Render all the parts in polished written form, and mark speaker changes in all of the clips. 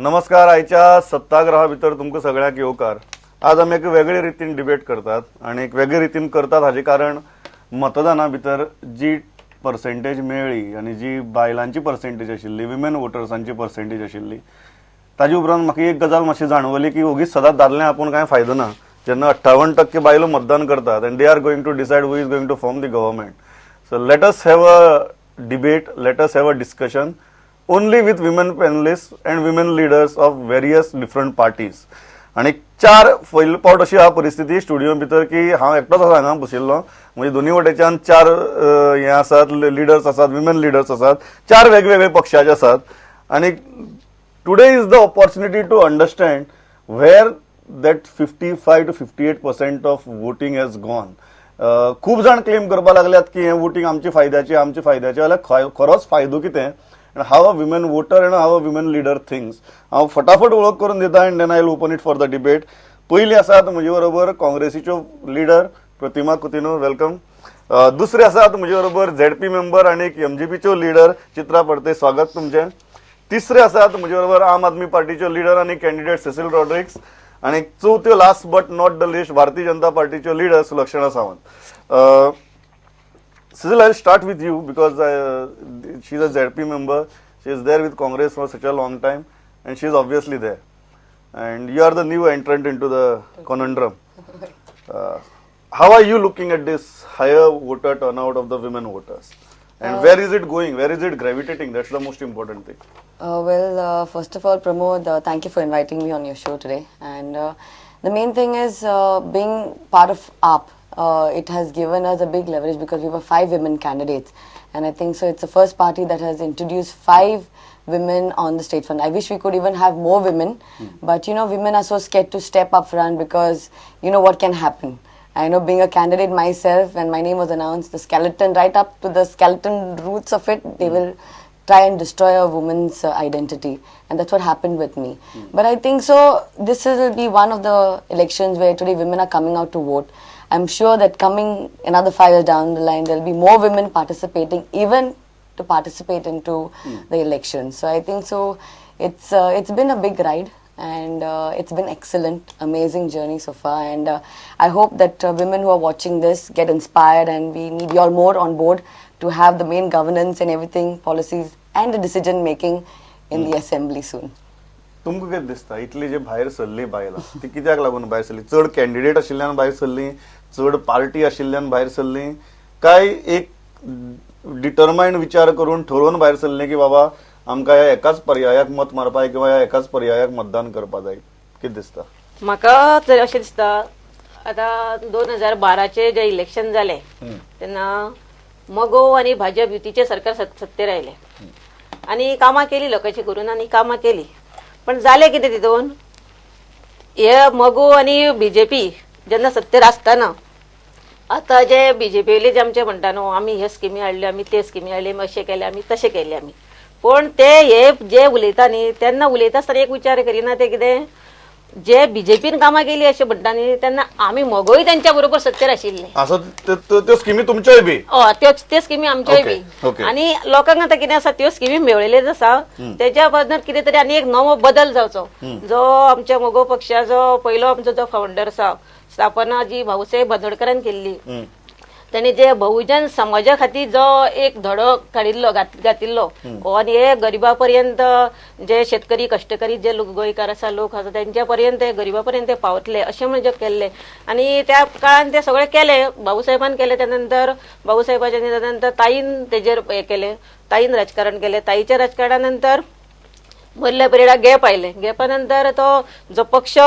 Speaker 1: नमस्कार. आयच्या सत्ताग्रहा भितर तुमकां सगळ्यांक येवकार. आज आमी एक वेगळे रितीन डिबेट करतात आनी एक वेगळे रितीन करतात हाजें कारण मतदाना भितर जी पर्सेंटेज मेळ्ळी आनी जी बायलांची पर्सेंटेज आशिल्ली, विमेन वोटर्सांची पर्सेंटेज आशिल्ली, ताजे उपरांत म्हाका एक गजाल मातशी जाणवली की ओगीच सदांच दादले आपूण कांय फायदो ना. जेन्ना 58% बायलो मतदान करतात and they are going to decide who is going to form the government, so let us have a debate, let us have a discussion only with women panelists and women leaders of various different parties. आणि चार पयले पावट अशी आहा परिस्थिती studio भितर की हांव एकटोच आसा हांगा बशिल्लो. म्हणजे दोन्ही वटेच्यान चार हे आसात, लिडर्स आसात, विमेन लिडर्स आसात, चार वेगवेगळे पक्षाचे आसात. आणि today is the opportunity to understand where that 55 to 58% of voting has gone. खूब जाण क्लेम करपाक लागल्यात की हें वोटींग आमचे फायद्याचें, आमचे फायद्याचें, जाल्यार खरोच फायदो कितें and how a women voter and how a women leader thinks. हांव फटाफट वळख करून दिता and then I open it for the debate. पयली आसात म्हजे बरोबर काँग्रेसीच्यो लिडर प्रतिमा कुतिनो, welcome. दुसरे आसात म्हजे बरोबर झेडपी मेंबर आनी एमजीपीच्यो लिडर चित्रा फडते, स्वागत तुमचें. तिसरे आसात म्हजे बरोबर आम आदमी पार्टीच्यो लिडर आनी कॅन्डिडेट सेसिल रॉड्रिक्स आनी चवथ्यो, last but not the least, Bharatiya Janata पार्टीच्यो leader Sulakshana Sawant. Cecil, I'll start with you because she's a ZP member. She is there with Congress for such a long time and she is obviously there. And you are the new entrant into the conundrum. How are you looking at this higher voter turnout of the women voters? And where is it going? Where is it gravitating? That's the most important thing.
Speaker 2: Well, first of all, Pramod, thank you for inviting me on your show today. And the main thing is being part of AAP, it has given us a big leverage because we were five women candidates. And I think so it's the first party that has introduced five women on the state front. I wish we could even have more women, but women are so scared to step up front because you know what can happen. I know, being a candidate myself, when my name was announced, the skeleton, right up to the skeleton roots of it, they will try and destroy a woman's identity. And that's what happened with me. But I think so, this will be one of the elections where today women are coming out to vote. I'm sure that coming another 5 years down the line, there'll be more women participating, even to participate into the elections. So I think so, it's been a big ride and it's been excellent, amazing journey so far. And I hope that women who are watching this get inspired, and we need you all more on board to have the main governance and everything, policies and the decision making in the assembly soon.
Speaker 1: तुमकां कितें दिसता, इतली जे भायर सरली बायलां ती कित्याक लागून भायर सरली? चड कॅन्डिडेट आशिल्ल्यान भायर सरली, चड पार्टी आशिल्ल्यान भायर सरली, काय एक डिटरमायंड विचार करून ठरोवन भायर सरले की बाबा आमकां ह्या एकाच पर्यायाक मत मारपा किंवा ह्या एकाच पर्यायाक मतदान करपा जाय? कितें दिसता?
Speaker 3: म्हाका तरी अशें दिसता, आतां 2012चें जें इलेक्शन जालें तेन्ना मगो आनी भाजप युतीचें सरकार सत्तेर आयलें आनी कामां केली लोकांची करून आनी कामां केली. पण जालें कितें, तितून हे मगो आनी बीजेपी जेन्ना सत्तेर आसतना आतां जे बीजेपी जे आमचे म्हणटा न्हू, आमी ह्यो स्किमी हाडल्यो, आमी ते स्किमी हाडली, आमी अशें केलें, आमी तशें केलें आमी. पूण ते हे जे उलयता न्ही, तेन्ना उलयता आसतना एक विचार करिना ते कितें, जे बीजेपीन कामां केली अशें म्हणटा न्ही, तेन्ना आमी मगोय तेंच्या बरोबर सत्तेर आशिल्ले.
Speaker 1: असं त्यो स्किमी तुमच्योय बी?
Speaker 3: हय, त्यो त्यो स्किमी आमच्योय बी. आनी लोकांक आतां कितें आसा, त्यो स्किमी मेळिल्ल्योच आसा. तेच्या बद्दल कितें तरी आनी एक नवो बदल जावचो, जो आमच्या मगो पक्षाचो पयलो आमचो जो फावंडर आसा, स्थापना जी भाऊसाहेब बांदोडकरान केल्ली, ताणी जे बहुजन समाजा खातीर जो एक धडो काडिल्लो, घातिल्लो हो, आनी हे गरिबा पर्यंत, जे शेतकरी कश्टकरी जे लोक गोंयकार आसा, लोक आसा, तेंच्या पर्यंत, गरिबा पर्यंत ते पावतले अशें म्हणजे केल्ले. आनी त्या काळान ते सगळें केलें, भाऊसाहेबान केलें. त्या नंतर भाऊसाहेबाच्या नंतर ताईन तेजेर हे केलें, ताईन राजकारण केलें. ताईच्या राजकारणा नंतर मदल्या पिरियडाक गॅप आयले. गॅपा नंतर तो जो पक्ष,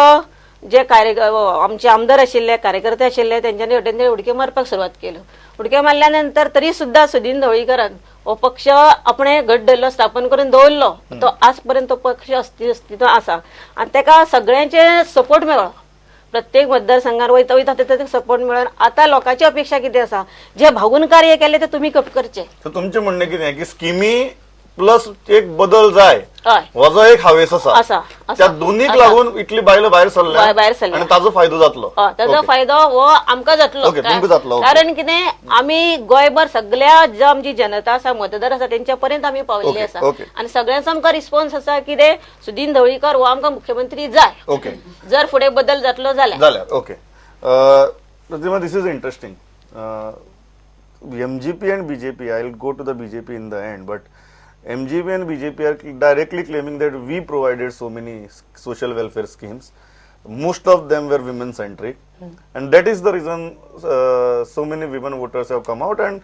Speaker 3: जे कार्य आमचे आमदार आशिल्ले, कार्यकर्ते आशिल्ले, तेंच्यांनी वटेन उडक्यो मारपाक सुरवात केल्यो. उडक्यो मारल्या नंतर तरी सुद्दां सुदीन ढवळीकरान हो पक्ष आपणे घट धरलो, स्थापन करून दवरलो. तो आज पर्यंत तो पक्ष अस्तित्व आसा आनी तेका सगळ्यांचे सपोर्ट मेळ्ळो. प्रत्येक मतदारसंघात वयता वयता तेका सपोर्ट मेळ्ळो. आतां लोकांची अपेक्षा कितें आसा, जे भाऊन कार्य केलें ते तुमी करचें.
Speaker 1: तर तुमचें म्हणणें कितें की स्किमी प्लस एक बदल जाय
Speaker 3: हय.
Speaker 1: हो जो एक हावेस आसा
Speaker 3: आसा, आसा.
Speaker 1: त्या दोनीक
Speaker 3: आसा.
Speaker 1: लागून इतली बायलो भायर सरल्या
Speaker 3: भायर सरल्या.
Speaker 1: आनी ताजो फायदो जातलो.
Speaker 3: हय, ताजो
Speaker 1: Okay.
Speaker 3: फायदो हो आमकां जातलो.
Speaker 1: Okay, तुमकां जातलो, okay.
Speaker 3: कारण कितें, आमी गोंयभर सगळ्या जो आमची जनता आसा, मतदार आसा, तेंच्या पर्यंत आमी पाविल्ले
Speaker 1: Okay,
Speaker 3: आसा.
Speaker 1: okay.
Speaker 3: आनी सगळ्यांचो आमकां रिस्पॉन्स आसा कितें, सुदीन ढवळीकर हो आमकां मुख्यमंत्री जाय
Speaker 1: ओके
Speaker 3: जर फुडें बदल जातलो जाल्यार.
Speaker 1: जाल्यार. Okay Pratima, this is interesting. MGP and BJP, I will go to the BJP in the end, but MGP and BJP are directly claiming that we provided so many social welfare schemes. Most of them were women centric, and that is the reason so many women voters have come out, and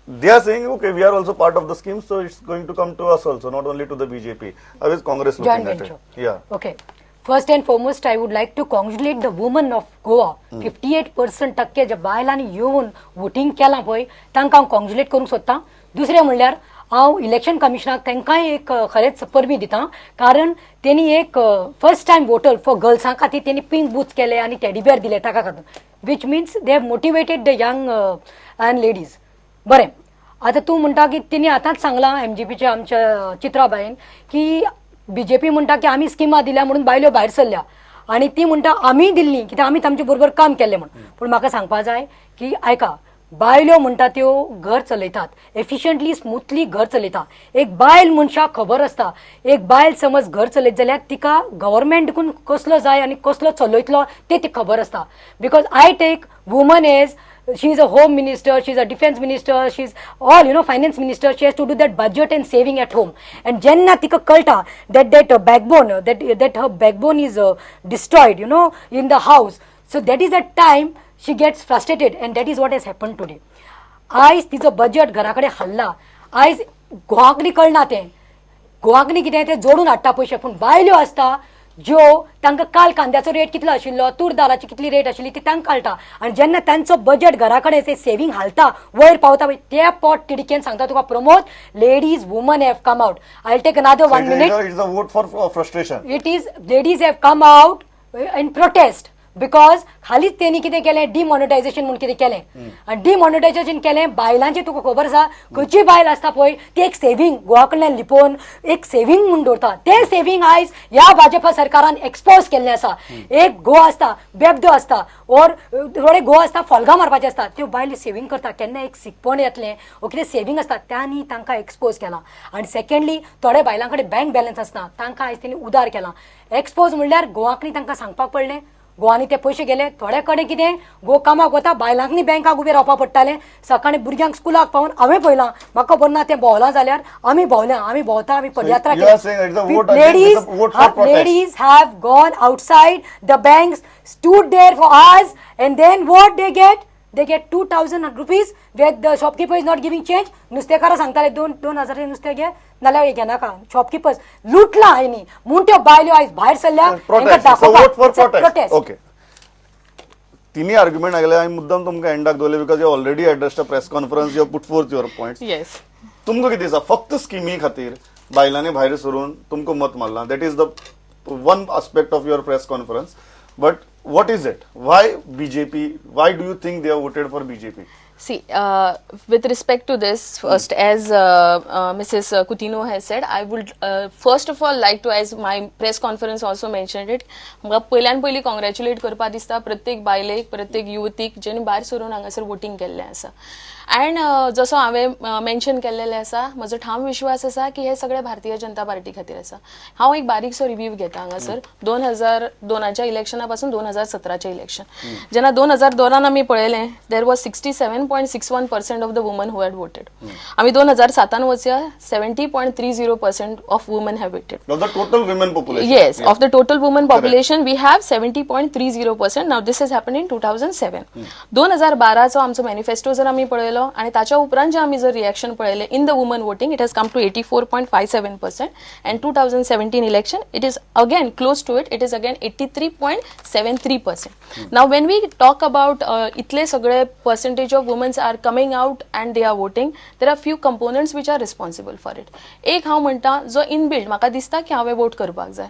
Speaker 1: they are saying, okay, we are also part of the scheme, so it's going to come to us also, not only to the BJP. How is Congress looking
Speaker 4: Joint
Speaker 1: at it?
Speaker 4: Venture.
Speaker 1: Yeah.
Speaker 4: Okay. First and foremost, I would like to congratulate the women of Goa. 58% टक्के जे बायलांनी येवन voting केलां पळय, तांकां हांव congratulate करूंक सोदतां. दुसरें म्हणल्यार हांव इलेक्शन कमिशनाक तांकांय एक खरेंच परबीं दिता, कारण तेणी एक फर्स्ट टायम वोटर फॉर गर्ल्सां खातीर तेणी पिंक बूथ केले आनी टेडीबेर दिले ताका खातीर, which means they have motivated the young and ladies. बरें, आतां तूं म्हणटा की तेणी आतांच सांगलां एमजीपीच्या आमच्या चित्राबाईन की बीजेपी म्हणटा की आमी स्किमां दिल्या म्हणून बायल्यो भायर सरल्या, आनी ती म्हणटा आमीय दिल्ली कित्याक आमी तांचे बरोबर काम केल्लें म्हूण. पूण म्हाका सांगपा जाय की आयका, बायल्यो म्हणटा त्यो घर चलयतात, एफिशियंटली स्मुथली घर चलयता. एक बायल मनशाक खबर आसता, एक बायल समज घर चलयत जाल्यार तिका गव्हर्मेंटकून कसलो जाय आनी कसलो चलयतलो ते ती खबर आसता. Because I take woman as she is a home minister, she is a defense minister, she is all, finance minister. She has to do that budget and saving at home. And जेन्ना तिका कळटा that backbone, that her backbone is destroyed in the house. So that is the time she gets frustrated, and that is what has happened today. आयज तिचो budget घरा कडेन हल्ला. आयज घोवाक न्ही कळना तें, घोवाक न्ही कितें तें जोडून हाडटा पयशे, पूण बायल्यो आसता ज्यो तांकां काल कांद्याचो रेट कितलो आशिल्लो, तूर दाळाची कितली रेट आशिल्ली ती तांकां कळटा. आनी जेन्ना तांचो बजेट घरा कडेन ते सेवींग हालता, वयर पावता पळय, त्या पोट तिडकेन सांगता तुका Pramod, ladies, women have come out. I take another one minute.
Speaker 1: It's a vote for frustration.
Speaker 4: It is, ladies have come out in protest because हालींच तेणी कितें केलें, डिमॉनिटायझेशन म्हूण कितें केलें, आनी डिमॉनिटायझेशन केलें बायलांचें. तुका खबर आसा, खंयची बायल आसता पळय ती एक सेवींग घोवा कडल्यान लिपोवन एक सेवींग म्हूण दवरता. तें सेवींग आयज ह्या भाजपा सरकारान एक्सपोज केल्लें आसा. एक घोव आसता बेबदो आसता, ओर थोडे घोव आसता फोल्गां मारपाचे आसता, त्यो बायलो सेवींग करता, केन्ना एक सिकपण येतलें वो कितें सेवींग आसता, तांणी तांकां एक्सपोज केलां. आनी सेकंडली, थोड्या बायलां कडेन बँक बॅलन्स आसना, तांकां आयज तेणी उदार केलां. एक्सपोज म्हणल्यार घोवाक तांकां सांगपाक पडलें, घोवांनी ते पयशे गेले. थोड्या कडेन कितें, घोव कामाक वता, बायलांक न्ही बँकाक उबें रावपा पडटालें सकाळीं भुरग्यांक स्कुलाक पावून. हांवें पळयलां, म्हाका खबर ना तें भोंवलां जाल्यार, आमी भोंवल्या, आमी भोंवता, आमी padyatra.
Speaker 1: You are saying it's a vote against-
Speaker 4: ladies
Speaker 1: it's a vote for protest.
Speaker 4: Ladies have gone outside the banks, stood there for hours, and then what they get? They get 2000 rupees where the shopkeeper is not giving change. नुस्तेकारां सांगताले दोन दोन हजाराचें नुस्तें घे नाल्यार घेनाका. शॉपकिपर्स लुटला हांणी म्हूण त्यो बायल्यो आयज भायर सरल्या.
Speaker 1: Protest. It's a vote for protest.
Speaker 4: Protest.
Speaker 1: Okay. तिन्ही आर्ग्युमेंट आयले, हांवें मुद्दाम तुमकां एंडाक दवरले because you already addressed a press conference, you put forth your points.
Speaker 5: Yes.
Speaker 1: तुमकां कितें दिसता, फक्त स्किमी खातीर बायलांनी भायर सरून तुमकां मत मारलां, that is the one aspect of your press conference, but what is it, why BJP, why do you think they have voted for BJP?
Speaker 5: See, with respect to this, first, as Mrs. Coutinho has said, I would first of all like to, as my press conference also mentioned it, म्हाका पयल्यान पयलीं congratulate करपा दिसता प्रत्येक बायलेक, प्रत्येक युवतीक जेणी भायर सरून हांगासर वोटींग केल्लें आसा. अँड जसो हांवें मेन्शन केल्लेलें आसा, म्हजो ठाम विश्वास आसा की हे सगळे भारतीय जनता पार्टी खातीर आसा. हांव एक बारीकसो रिव्यू घेता हांगासर 2002च्या इलेक्शना पासून 2017चें इलेक्शन. जेन्ना 2002न आमी पळयलें, there was 67.61% of the women who had voted. आमी 2007न वचया, 70.30% of women have voted.
Speaker 1: Of the total women population.
Speaker 5: Yes, of the total women population, we have 70.30%. Now, this has happened in 2007. 2012चो आमचो manifesto जर आमी पळयलो आनी ताच्या उपरांत जे आमी जर रिएक्शन पळयलें in the woman voting, it has come to 84.57%, and 2017 election, it is again close to it, it is again 83.73%. Now, when we talk about इतले सगळे percentage of womens are coming out and they are voting, there are few components which are responsible for it. एक हांव म्हणटा जो inbuilt म्हाका दिसता की हांवें वोट करपाक जाय.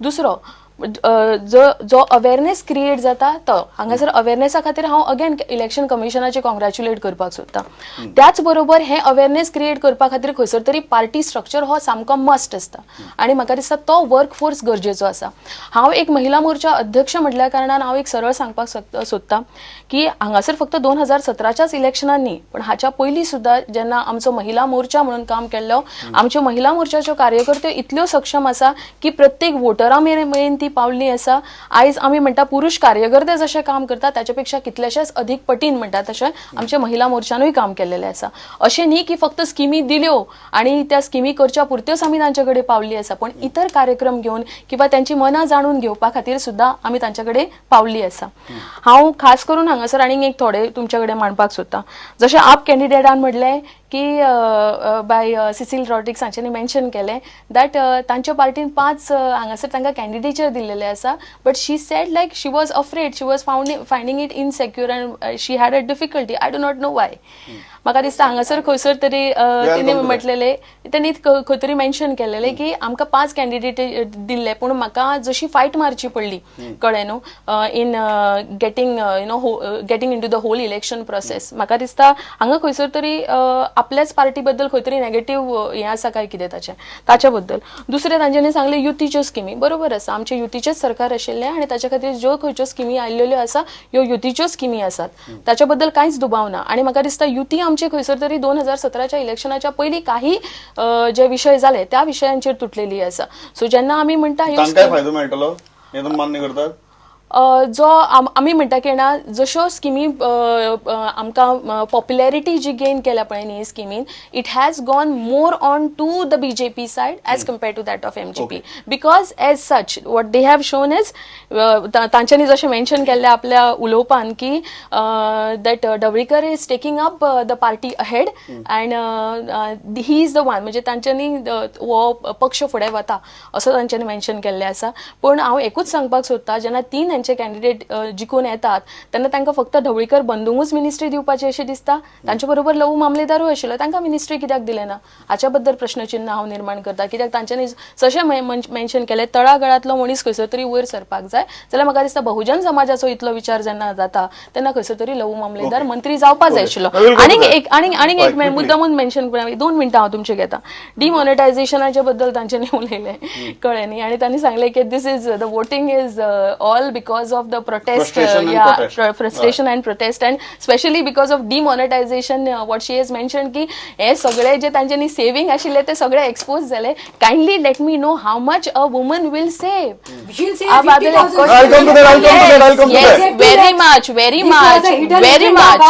Speaker 5: दुसरो, जो जो अवेरनेस क्रिएट जाता तो हांगासर अवेरनेसा खातीर हांव अगेन इलेक्शन कमिशनाचे कॉंग्रॅच्युलेट करपाक सोदता. त्याच बरोबर हे अवेरनेस क्रिएट करपा खातीर खंयसर तरी पार्टी स्ट्रक्चर हो सामको मस्ट आसता आनी म्हाका दिसता तो वर्क फोर्स गरजेचो आसा. हांव एक महिला मोर्चा अध्यक्ष म्हटल्या कारणान हांव एक सरळ सांगपाक सोदता की हांगासर फक्त 2017च्याच इलेक्शनान न्ही, पण हाच्या पयलीं सुद्दां जेन्ना आमचो महिला मोर्चा म्हणून काम केल्लो, आमच्यो महिला मोर्चाच्यो कार्यकर्त्यो इतल्यो सक्षम आसा की प्रत्येक वोटरा मेरेन ती पावल्ली आसा. आयज आमी म्हणटा पुरुष कार्यकर्ते जशे काम करता ताच्या पेक्षा कितलेशेच अधीक पटीन म्हणटा तशें आमच्या महिला मोर्चानूय काम केल्लेलें आसा. अशें न्ही की फक्त स्किमी दिल्यो आनी त्या स्किमी करच्या पुरत्योच आमी तांचे कडेन पावल्ली आसा, पण इतर कार्यक्रम घेवन किंवा त्यांची मनां जाणून घेवपा खातीर सुद्दां आमी तांचे कडेन पावल्ली आसा. हांव खास करून हांगासर आनीक एक थोडे तुमचे कडेन मांडपाक सोदता. जशें आप कॅन्डिडेटान म्हणलें की बाय सिसील रॉड्रिक्स हांच्यांनी मेन्शन केलें that तांच्या पार्टीन 5 हांगासर तांकां कॅन्डिडेचर दिल्लेले आसा, but she said like she was afraid, she was finding it insecure and she had a difficulty. I do not know why. म्हाका दिसता हांगासर खंयसर तरी तिणें म्हटलेलें, तेणी खंय तरी मेन्शन केलेलें की आमकां 5 कॅन्डिडेट दिल्ले, पूण म्हाका जशी फायट मारची पडली, कळ्ळें न्हू, in getting you know getting into the whole election process. म्हाका दिसता हांगा खंयसर तरी आपल्याच पार्टी बद्दल खंय तरी नेगेटीव हें आसा काय कितें ताच्या बद्दल. दुसरें तांच्यांनी सांगलें युतीच्यो स्किमी, बरोबर आसा, आमचें युतीचेंच सरकार आशिल्लें आनी ताच्या खातीर ज्यो खंयच्यो स्किमी आयिल्ल्यो आसा ह्यो युतीच्यो स्किमी आसात, ताच्या बद्दल कांयच दुबाव ना. आनी म्हाका दिसता युती आमचे खंयसर तरी 2017च्या इलेक्शनाच्या पयलीं काही जे विशय जाले त्या विशयांचेर तुटलेली आसा. सो जेन्ना आमी म्हणटा
Speaker 1: तांकांय फायदो मेळटलो हें तुमी मान्य करतात?
Speaker 5: जो आमी म्हणटा की ना, जश्यो स्किमी आमकां पॉप्युलॅरिटी जी गेन केल्या पळय न्ही स्किमीन, it has gone more on to the BJP side as compare to that of MGP, because as such what they have shown is तांच्यांनी जशें मेन्शन केल्लें आपल्या उलोवपान की that Dhavalikar is taking up the party ahead and he is the one, म्हणजे तांच्यांनी हो पक्ष फुडें वता असो तांच्यांनी मेन्शन केल्लें आसा. पूण हांव एकूच सांगपाक सोदता, जेन्ना 3 हेंचे कॅन्डिडेट जिखून येतात तेन्ना तांकां फक्त ढवळीकर बंधुंकूच मिनिस्ट्री दिवपाची अशें दिसता, तांचे बरोबर लवू मामलेदारूय आशिल्लो, तांकां मिनिस्ट्री कित्याक दिलें ना हाच्या बद्दल प्रश्नचिन्ह हांव निर्माण करता. कित्याक तांच्यांनी जशें मेन्शन केलें तळागाळांतलो मनीस खंयसर तरी वयर सरपाक जाय, जाल्यार म्हाका दिसता बहुजन समाजाचो इतलो विचार जेन्ना जाता तेन्ना खंयसर तरी लवू मामलेदार मंत्री जावपा जाय आशिल्लो. आनीक एक मुद्दामून मेन्शन, 2 मिनटां हांव तुमचे घेता. डिमॉनिटायझेशनाच्या बद्दल तांच्यांनी उलयलें, कळ्ळें न्ही, आनी तांणी सांगलें की this is the voting is all because of the protest, frustration and protest, and specially because of demonetisation. What she has mention की हे सगळे जे तांच्यांनी सेव्हिंग आशिल्ले ते सगळे एक्सपोज जाले. Kindly let me know how much a woman will save. Very much, very much, very much,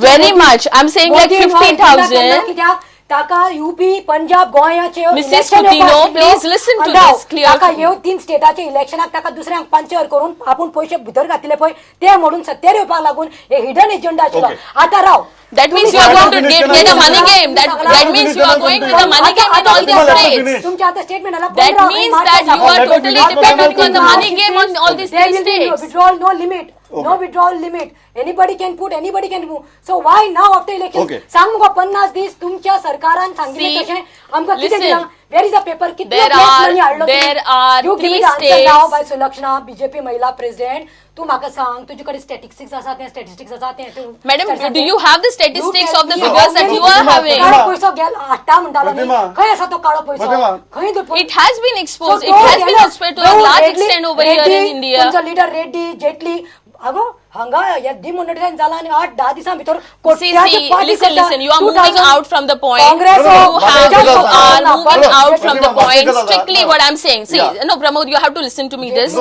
Speaker 5: very much. I am saying like 50,000.
Speaker 4: ताका UP, Punjab, गोंयाचे
Speaker 5: Mrs Coutinho, please listen to this clear.
Speaker 4: ताका ह्यो 3 स्टेटाचे इलेक्शनाक ताका दुसऱ्यांक puncture करून आपूण पयशे भितर घातले पळय ते म्हणून सत्तेर येवपाक लागून हे हिडन एजेंडा आशिल्लो. आतां राव,
Speaker 5: That means you are going to get a money game. That means you are going with a money game in all these states.
Speaker 4: तुमच्या आता statement
Speaker 5: That means that you are totally dependent on the money game on all these three states.
Speaker 4: Withdrawal no limit. No withdrawal limit. Anybody can put, anybody can remove. So why now after election? सांग मुगो 50 दीस तुमच्या सरकारान सांगिल्लें तशें आमकां कितें दिलां? Where is the paper? कितलो ब्लॅक मनी हाडलो?
Speaker 5: There are
Speaker 4: You give me
Speaker 5: three
Speaker 4: the answer now
Speaker 5: states.
Speaker 4: by Sulakshana, BJP महिला प्रेसिडेंट. तू म्हाका सांग तुजे कडेन स्टॅटिस्टिक्स आसा, ते स्टॅटिस्टिक्स आसा ते.
Speaker 5: Madam, do you have the statistics of the figures that you are having?
Speaker 4: काळो पयसो गेलो हाडटा म्हणटालो न्ही, खंय आसा तो काळो पयसो? खंय?
Speaker 5: It has been exposed. It has been exposed to a large extent over here in India.
Speaker 4: तुमचो लिडर रेड्डी, जेटली, अगो हांगा डिमॉनिटायझेशन जाला आनी 8-10 दिसां भितर
Speaker 5: See, listen, listen, you are moving out from the point. You are moving out from the point. Strictly what I'm saying. See, no, Pramod, you have to listen to me this.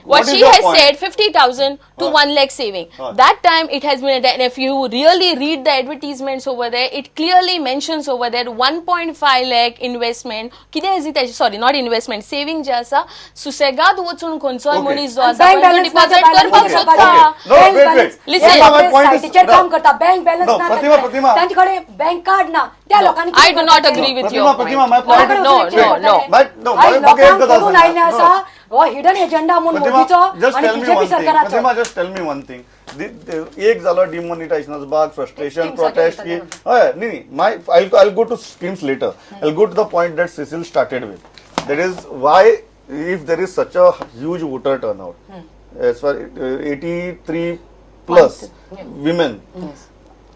Speaker 5: What she has said, 50,000 to 1 lakh saving. That time it has been, and if you really read the advertisements over there, it clearly mentions over there 1.5 lakh investment. कितें is it? Sorry, not investment, saving जे आसा, सुसेगाद वचून खंयचोय मनीस जो आसा deposit करपाक सोदता.
Speaker 4: Listen, काम करता, बँक बॅलन्स ना, तांचे बँक कार्ड ना, त्या लोकांनी.
Speaker 5: I do not agree with your point. No, no, no.
Speaker 4: लोकांक आयिल्लें आसा हो हिडन एजेंडा म्हणून मोदीचो आनी बीजेपी सरकाराचो.
Speaker 1: Pratima, just tell me one thing. एक झालं डिमॉनिटायझेशनाचो भाग, फ्रस्ट्रेशन, प्रोटेस्ट की हय न्ही, my I go to schemes later. I go to the point that Cecil started with, that is why If there is such a huge voter turnout, as far 83 plus women,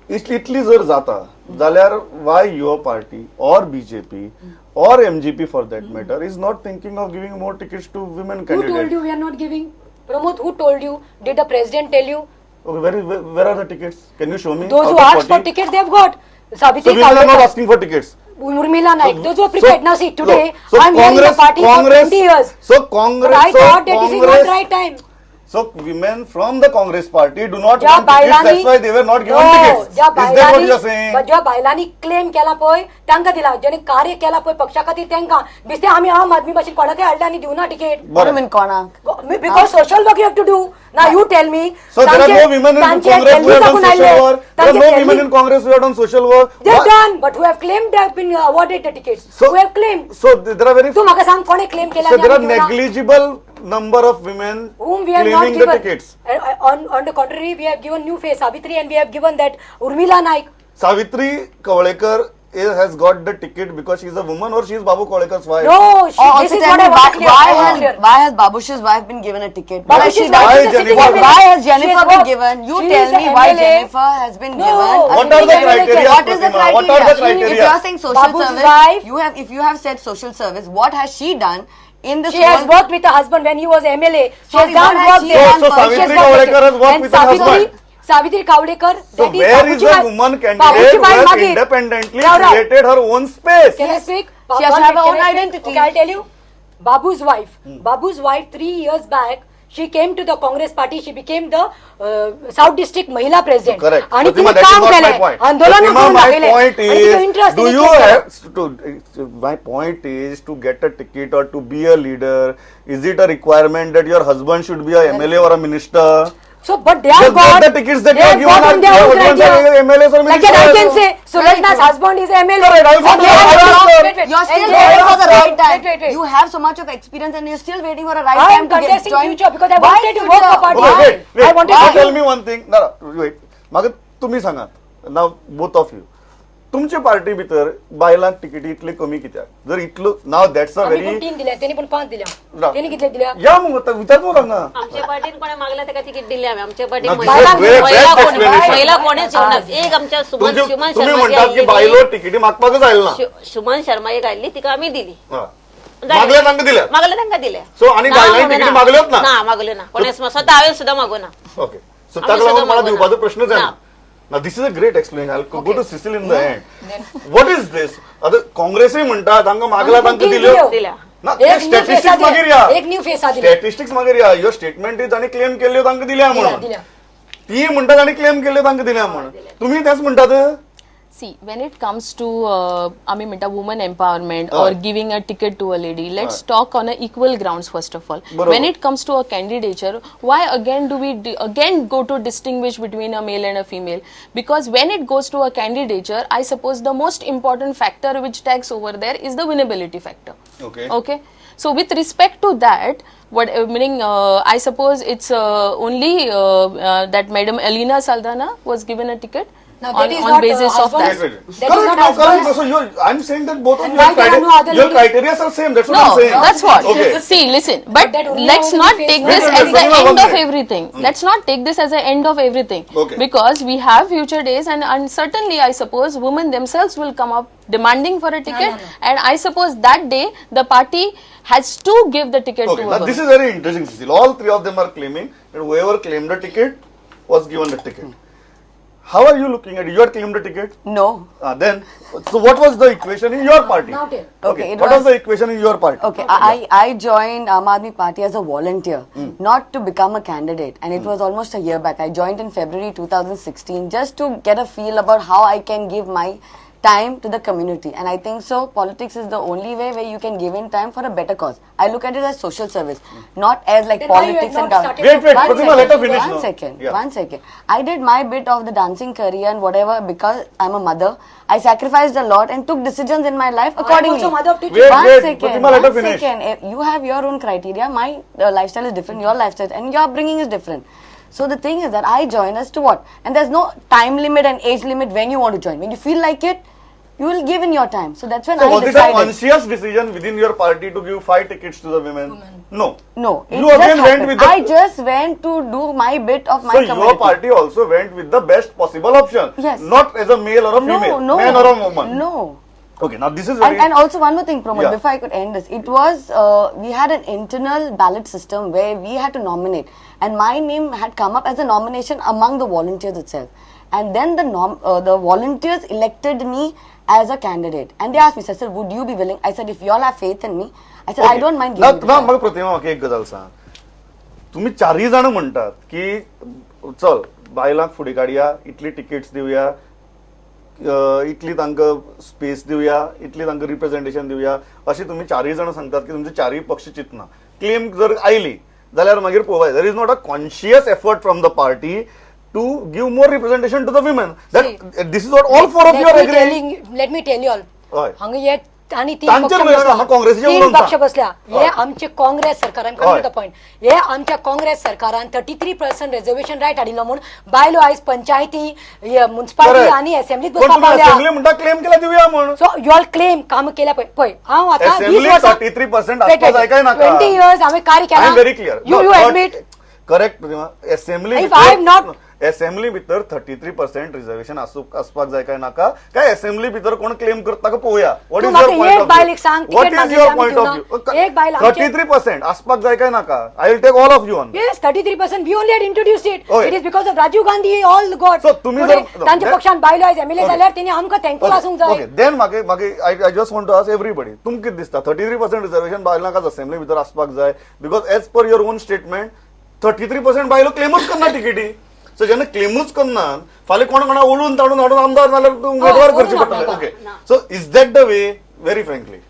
Speaker 1: इतली जर जाता जाल्यार why your party or BJP or MGP for that matter is not thinking of giving more tickets to women
Speaker 4: Who told
Speaker 1: candidate?
Speaker 4: You we are not giving? Pramod, who told you? Did the president tell you?
Speaker 1: Okay, where are the tickets? Can you show me?
Speaker 4: Those
Speaker 1: Out
Speaker 4: who
Speaker 1: of
Speaker 4: asked for
Speaker 1: 40?
Speaker 4: Tickets, they have got.
Speaker 1: So
Speaker 4: Savitri
Speaker 1: women are not
Speaker 4: Kavlekar,
Speaker 1: asking for tickets.
Speaker 4: Urmila Naik, those who are prepared. Now see, today,
Speaker 1: So
Speaker 4: I'm here in the
Speaker 1: Congress-
Speaker 4: party for
Speaker 1: Congress-
Speaker 4: 20 years.
Speaker 1: So Congress,
Speaker 4: But I
Speaker 1: so
Speaker 4: thought that this is not
Speaker 1: Congress-
Speaker 4: right time.
Speaker 1: So women from the Congress party do not
Speaker 4: ज्या
Speaker 1: want tickets.
Speaker 4: बायलांनी
Speaker 1: That's why they were not given
Speaker 4: No,
Speaker 1: tickets.
Speaker 4: ज्या
Speaker 1: Is that what
Speaker 4: बायलांनी
Speaker 1: you are saying?
Speaker 4: But ज्या बायलांनी claim केला पळय तांकां दिला, जेणे कार्य केला पळय पक्षा खातीर तांकां दिसते. आमी आम आदमी भाशेन कोणाकय हाडले आनी दिवना ticket.
Speaker 2: What do you mean, कोणाक?
Speaker 4: Because social work you have to do. Now you tell me.
Speaker 1: So there are no women in Congress who have done social work. There are no women in Congress who have done social work.
Speaker 4: They have
Speaker 1: Why-
Speaker 4: done, but who have claimed they have been awarded the tickets.
Speaker 1: So
Speaker 4: who have claimed?
Speaker 1: So there are very
Speaker 4: तू म्हाका सांग कोणे claim केला
Speaker 1: so
Speaker 4: आनी
Speaker 1: there are
Speaker 4: आमी दिवना?
Speaker 1: Negligible number of women
Speaker 4: Whom we have not
Speaker 1: claiming the
Speaker 4: given.
Speaker 1: Tickets.
Speaker 4: On the contrary, we have given new face Savitri and we have given that Urmila Naik.
Speaker 1: Savitri Kavlekar has got the ticket because she is a woman or she is Babu Kavlekar's wife?
Speaker 4: No, she,
Speaker 2: Or
Speaker 4: this
Speaker 2: also
Speaker 4: is
Speaker 2: tell
Speaker 4: what
Speaker 2: me
Speaker 4: I want
Speaker 2: why,
Speaker 4: to clear.
Speaker 2: why
Speaker 4: I want to
Speaker 2: has
Speaker 4: clear.
Speaker 2: why has Babush's wife been given a ticket? Why has
Speaker 4: Babush's
Speaker 2: she
Speaker 4: wife
Speaker 2: done?
Speaker 1: Why
Speaker 4: is a sitting
Speaker 1: Jennifer?
Speaker 4: MLA.
Speaker 2: Why has
Speaker 4: She has
Speaker 2: Jennifer been
Speaker 4: worked.
Speaker 2: given? You
Speaker 4: She
Speaker 2: tell
Speaker 4: is a
Speaker 2: me why
Speaker 4: MLA.
Speaker 2: Jennifer has been
Speaker 4: No.
Speaker 2: given. a
Speaker 1: What are the
Speaker 2: ticket.
Speaker 1: criteria,
Speaker 2: What is the
Speaker 1: Pratima? What are the
Speaker 2: criteria?
Speaker 1: criteria?
Speaker 2: If you are saying social
Speaker 4: Babu's
Speaker 2: service,
Speaker 4: wife-
Speaker 2: you have if you have said social service, what has she done in this?
Speaker 4: She has
Speaker 2: whole-
Speaker 4: worked with her husband when he was MLA. She
Speaker 2: Sorry,
Speaker 4: has done
Speaker 2: what has
Speaker 4: work
Speaker 2: she
Speaker 4: there.
Speaker 2: done
Speaker 1: So, so
Speaker 2: She has
Speaker 1: Savitri
Speaker 4: worked with
Speaker 1: Kavlekar has worked
Speaker 4: And
Speaker 1: with her
Speaker 4: Savitri,
Speaker 1: husband.
Speaker 4: Savitri Kavlekar,
Speaker 1: So
Speaker 4: that is
Speaker 1: where is
Speaker 4: Babuji
Speaker 1: a
Speaker 4: Bai-
Speaker 1: woman candidate
Speaker 4: Babuji
Speaker 1: who
Speaker 4: Bai
Speaker 1: has
Speaker 4: Magir.
Speaker 1: independently
Speaker 4: Now, Rao,
Speaker 1: created her own space?
Speaker 4: Can I speak?
Speaker 2: She has
Speaker 4: One
Speaker 2: to have
Speaker 4: minute,
Speaker 2: her own
Speaker 4: can I speak?
Speaker 2: identity.
Speaker 4: Okay, I'll tell you. Babu's wife. Babu's wife, 3 years back, she came to the Congress party. She became the South District Mahila President.
Speaker 1: Correct.
Speaker 4: आणि
Speaker 1: Pratima,
Speaker 4: तिने
Speaker 1: that is
Speaker 4: काम
Speaker 1: not my
Speaker 4: केलंय,
Speaker 1: point.
Speaker 4: आंदोलन
Speaker 1: Pratima,
Speaker 4: करून
Speaker 1: my
Speaker 4: दाखयलें.
Speaker 1: point
Speaker 4: आणि तिचो
Speaker 1: is,
Speaker 4: interest
Speaker 1: do
Speaker 4: तिने
Speaker 1: you
Speaker 4: claim केलो.
Speaker 1: have to, my point is to get a ticket or to be a leader, is it a requirement that your husband should be a MLA or a minister?
Speaker 4: So, but they have
Speaker 1: Just
Speaker 4: got
Speaker 1: the tickets that
Speaker 4: they
Speaker 1: you are
Speaker 4: have
Speaker 1: given
Speaker 4: got
Speaker 1: are
Speaker 4: on their own
Speaker 1: your husbands are
Speaker 4: criteria.
Speaker 1: MLAs or
Speaker 4: Like that, I can
Speaker 1: ministers.
Speaker 4: say Sulajna's husband is MLA.
Speaker 1: Correct, I also
Speaker 4: And they
Speaker 1: know.
Speaker 4: have
Speaker 1: I
Speaker 4: got-
Speaker 1: also-
Speaker 4: Wait, wait.
Speaker 2: You're still
Speaker 4: And they
Speaker 2: waiting
Speaker 4: have
Speaker 2: for the
Speaker 4: got-
Speaker 2: right time.
Speaker 4: Wait, wait, wait.
Speaker 2: You have so much of experience and you're still waiting for a right
Speaker 4: I
Speaker 2: time
Speaker 4: am
Speaker 2: to get
Speaker 4: contesting
Speaker 2: joined.
Speaker 4: future because I
Speaker 2: Why
Speaker 4: wanted to work
Speaker 2: future?
Speaker 4: for party.
Speaker 1: Okay, wait, wait.
Speaker 4: I wanted
Speaker 1: Now
Speaker 4: to
Speaker 1: tell me one thing. No, no, wait. म्हाका तुमी सांगात. Now both of you. तुमचे party भितर बायलांक तिकेटी इतली कमी कित्याक? जर इतलो नाव that's a
Speaker 4: आम्ही पण
Speaker 1: व्हेरी
Speaker 4: तीन दिल्या, त्यांनी पण पाच दिल्या, त्यांनी कितले दिल्या?
Speaker 1: या मग आता विचार मग हांगा.
Speaker 3: आमच्या पार्टीन कोणा मागल्या ताका तिकीट दिली आमी आमच्या
Speaker 1: ना,
Speaker 3: पार्टीन
Speaker 1: this
Speaker 3: महिला
Speaker 1: is very
Speaker 3: महिला
Speaker 1: best
Speaker 3: कोण
Speaker 1: explanation.
Speaker 3: महिला कोणेच येवना. एक आमच्या सुमन
Speaker 1: तुमचे
Speaker 3: सुमन
Speaker 1: तुम्ही
Speaker 3: शर्मा जी
Speaker 1: म्हणतात की
Speaker 3: आयिल्ली
Speaker 1: बायलो तिकेटी मागपाकच आयल ना.
Speaker 3: सुमन शर्मा एक आयिल्ली तिका आमी दिली.
Speaker 1: हा. मागल्या तांकां दिल्या.
Speaker 3: मागल्या तांकां दिल्या.
Speaker 1: So, आणि
Speaker 3: ना
Speaker 1: बायलांनी
Speaker 3: म्हणून
Speaker 1: तिकीटी
Speaker 3: ना.
Speaker 1: मागल्योच ना?
Speaker 3: ना मागल्यो ना कोणेच स्वता हांवें सुद्दां मागूं ना.
Speaker 1: ओके, सो
Speaker 3: आमी
Speaker 1: ताका लागून
Speaker 3: सुद्दां
Speaker 1: मला
Speaker 3: मागूना.
Speaker 1: दिवपाचो प्रश्नच येना.
Speaker 3: ना.
Speaker 1: Now this is a great explanation. I'll go to Cecil in the end. What is this? आता काँग्रेसही म्हणतात तांकां मागला
Speaker 4: आमी
Speaker 1: तांकां
Speaker 4: तीन
Speaker 1: दिल्यो.
Speaker 4: दिल्यो.
Speaker 3: दिल्या.
Speaker 1: ना,
Speaker 4: एक new face
Speaker 1: statistics
Speaker 4: आदिले.
Speaker 1: मागीर या.
Speaker 4: एक न्यू फेस आदिले.
Speaker 1: स्टॅटिस्टिक्स मागीर या. Your statement is तांणी क्लेम केल्ल्यो तांकां दिल्या
Speaker 4: दिल्या,
Speaker 1: म्हणून.
Speaker 4: दिल्या.
Speaker 1: ती म्हणटात तांणी क्लेम केल्ल्यो तांकां दिल्या म्हणून. तुमी तेच म्हणटात.
Speaker 5: See, when it comes to I mean, woman empowerment
Speaker 1: Aye.
Speaker 5: Or giving a ticket to a lady, let's
Speaker 1: Aye.
Speaker 5: Talk on a equal grounds first of all.
Speaker 1: Barobar.
Speaker 5: When it comes to a candidature, why again do we again go to distinguish between a male and a female? Because when it goes to a candidature, I suppose the most important factor which tags over there is the winnability factor.
Speaker 1: Okay.
Speaker 5: Okay. So with respect to that, what meaning I suppose it's only that Madam Elena Saldana was given a ticket
Speaker 4: Now,
Speaker 5: on,
Speaker 4: that is
Speaker 5: on
Speaker 4: not,
Speaker 5: basis of
Speaker 4: husband's-
Speaker 5: that.
Speaker 1: Wait, wait.
Speaker 4: That is
Speaker 1: Correct,
Speaker 4: not
Speaker 1: no, correct.
Speaker 4: husband's-
Speaker 1: So I'm saying that both of
Speaker 4: And
Speaker 1: your
Speaker 4: why there are no other
Speaker 1: your
Speaker 4: ladies?
Speaker 1: criteria are same. That's what I'm
Speaker 5: No,
Speaker 1: saying.
Speaker 5: that's what.
Speaker 1: Okay.
Speaker 5: See, listen, but
Speaker 4: that only
Speaker 5: let's
Speaker 4: only
Speaker 5: not
Speaker 4: face
Speaker 5: take
Speaker 4: one.
Speaker 5: this
Speaker 1: Wait, wait,
Speaker 5: as the
Speaker 1: wait, Pratima,
Speaker 5: end
Speaker 1: one
Speaker 5: of
Speaker 1: minute.
Speaker 5: everything. Let's not take this as the end of everything.
Speaker 1: Okay.
Speaker 5: Because we have future days, and certainly, I suppose, women themselves will come up demanding for a ticket, and I suppose that day the party has to give the ticket
Speaker 1: Okay,
Speaker 5: to a
Speaker 1: now
Speaker 5: woman.
Speaker 1: this is very interesting, Cecil. All three of them are claiming that whoever claimed a ticket was given the ticket. How are you looking at it? You had claimed a ticket?
Speaker 2: No.
Speaker 1: Then, so what was the equation in your party?
Speaker 4: Now tell.
Speaker 1: Okay,
Speaker 2: Okay, it
Speaker 1: what was
Speaker 2: was-
Speaker 1: the equation in your party?
Speaker 2: Okay, I joined Aam Aadmi Party as a volunteer, not to become a candidate. And it was almost a year back. I joined in February 2016 just to get a feel about how I can give my time to the community. And I think so, politics is the only way where you can give in time for a better cause. I look at it as social service, not as like
Speaker 4: Then why you
Speaker 2: politics
Speaker 4: had
Speaker 2: and
Speaker 4: not
Speaker 2: government.
Speaker 4: started
Speaker 1: Wait, wait,
Speaker 2: One
Speaker 1: Pratima, let her
Speaker 2: second,
Speaker 1: finish
Speaker 2: One
Speaker 1: now.
Speaker 2: second,
Speaker 1: Yeah.
Speaker 2: one second. I did my bit of the dancing career and whatever because I'm a mother. I sacrificed a lot and took decisions in my life
Speaker 4: I'm
Speaker 2: accordingly.
Speaker 4: also mother of two
Speaker 1: Wait,
Speaker 2: One
Speaker 1: wait,
Speaker 2: second,
Speaker 1: Pratima, let her
Speaker 2: one
Speaker 1: finish.
Speaker 2: second. You have your own criteria. My lifestyle is different. Your lifestyle and your upbringing is different. So the thing is that I join as to what? And there's no time limit and age limit when you want to join. When you feel like it, You will give in your time. So that's when
Speaker 1: So
Speaker 2: I
Speaker 1: was it a
Speaker 2: decided.
Speaker 1: Conscious decision within your party to give 5 tickets to the women? No.
Speaker 2: No, it
Speaker 1: You
Speaker 2: just
Speaker 1: again went
Speaker 2: happened.
Speaker 1: with the
Speaker 2: I just went to do my bit of my
Speaker 1: So
Speaker 2: community.
Speaker 1: your party also went with the best possible option.
Speaker 2: Yes.
Speaker 1: Not as a male or a
Speaker 2: No,
Speaker 1: female.
Speaker 2: no.
Speaker 1: Man or a woman.
Speaker 2: No.
Speaker 1: Okay, now this is very
Speaker 2: And also one more thing, Pramod,
Speaker 1: Yeah.
Speaker 2: before I could end this, it was, we had an internal ballot system where we had to nominate, and my name had come up as a nomination among the volunteers itself. And then the volunteers elected me as a candidate. And they asked me, sir, would you be willing? I said, if you all have faith in me, I said, I
Speaker 1: Okay.
Speaker 2: don't mind
Speaker 1: ना
Speaker 2: giving it a
Speaker 1: ना
Speaker 2: try.
Speaker 1: म्हाका प्रतिमा म्हाका एक गजाल सांग, तुमी चारय जाण म्हणटात की चल बायलांक फुडें काडया, इतली टिकेट्स दिवया, इतली तांकां स्पेस दिवया, इतली तांकां रिप्रेझेंटेशन दिवया, अशें तुमी चारय जाण सांगतात की तुमचे चारय पक्ष चिंतना. क्लेम जर आयली जाल्यार मागीर पळोवया. There is not a conscious effort from the party to give more representation to the women. That this is what all four of you are agree.
Speaker 4: Let me tell you all,
Speaker 1: हय.
Speaker 4: हांगा हे आनी तीन
Speaker 1: तांचेर
Speaker 4: पक्ष
Speaker 1: उलयना,
Speaker 4: बसल्या.
Speaker 1: हांव काँग्रेसीचेर
Speaker 4: तीन
Speaker 1: उलोवंक
Speaker 4: पक्ष
Speaker 1: सांग.
Speaker 4: बसल्या. हे
Speaker 1: हय.
Speaker 4: आमचे काँग्रेस सरकारान,
Speaker 1: हय.
Speaker 4: The point, हे आमच्या काँग्रेस सरकारान 33% रिझर्वेशन रायट हाडिल्लो म्हूण बायलो आयज पंचायती, मुन्सिपालिटी आनी असेंब्लीत
Speaker 1: पण
Speaker 4: बसपाक
Speaker 1: तुमी
Speaker 4: पावल्या.
Speaker 1: असेंब्ली म्हणटा क्लेम केला दिवया म्हण.
Speaker 4: सो you all claim काम केल्या. पळय पळय हांव आतां
Speaker 1: Assembly
Speaker 4: 20 वर्सां
Speaker 1: 33% आसपाक जाय काय नाका?
Speaker 4: 20 इयर्स हांवें कार्य
Speaker 1: I
Speaker 4: केलां.
Speaker 1: Am very clear.
Speaker 4: You you admit.
Speaker 1: Correct Pratima. Assembly
Speaker 4: If I am not-
Speaker 1: assembly भितर 33% रिझर्वेशन आसपाक जाय काय नाका, काय असेंब्ली भितर कोण क्लेम करता का पळोवया. What
Speaker 4: तूं
Speaker 1: is your
Speaker 4: म्हाका
Speaker 1: पॉयंट
Speaker 4: एक
Speaker 1: ऑफ
Speaker 4: बायल एक सांग,
Speaker 1: what
Speaker 4: ticket
Speaker 1: is your
Speaker 4: मागली
Speaker 1: पॉयंट
Speaker 4: आमी
Speaker 1: ऑफ
Speaker 4: दिवना.
Speaker 1: व्यू?
Speaker 4: एक बायल आमचे-
Speaker 1: 33% आसपाक जाय काय नाका? I will take all of you on.
Speaker 4: Yes, 33% we only had introduced it.
Speaker 1: Okay.
Speaker 4: It is because of Rajiv Gandhi all got.
Speaker 1: So, तुम्ही जर-
Speaker 4: तांच्या पक्षान बायलो आयज एमएलए
Speaker 1: Okay.
Speaker 4: जाल्यार तेणी आमकां थँकफूल आसूंक जाय.
Speaker 1: ओके, then म्हाका म्हाका I just want to ask everybody, तुमकां कितें दिसता 33% रिझर्वेशन बायलांक आज असेंब्ली भितर आसपाक जाय? Because as per your own statement 33% बायलो क्लेमूच करना तिकेटी. सो जेन्ना क्लेमूच करना, फाल्यां कोण कोणा ओडून ताणून हाडून आमदार नाल्यार उमेदवार
Speaker 4: ओडून
Speaker 1: करचे पडटले.
Speaker 4: हाडून
Speaker 1: okay, so is that the way? Very frankly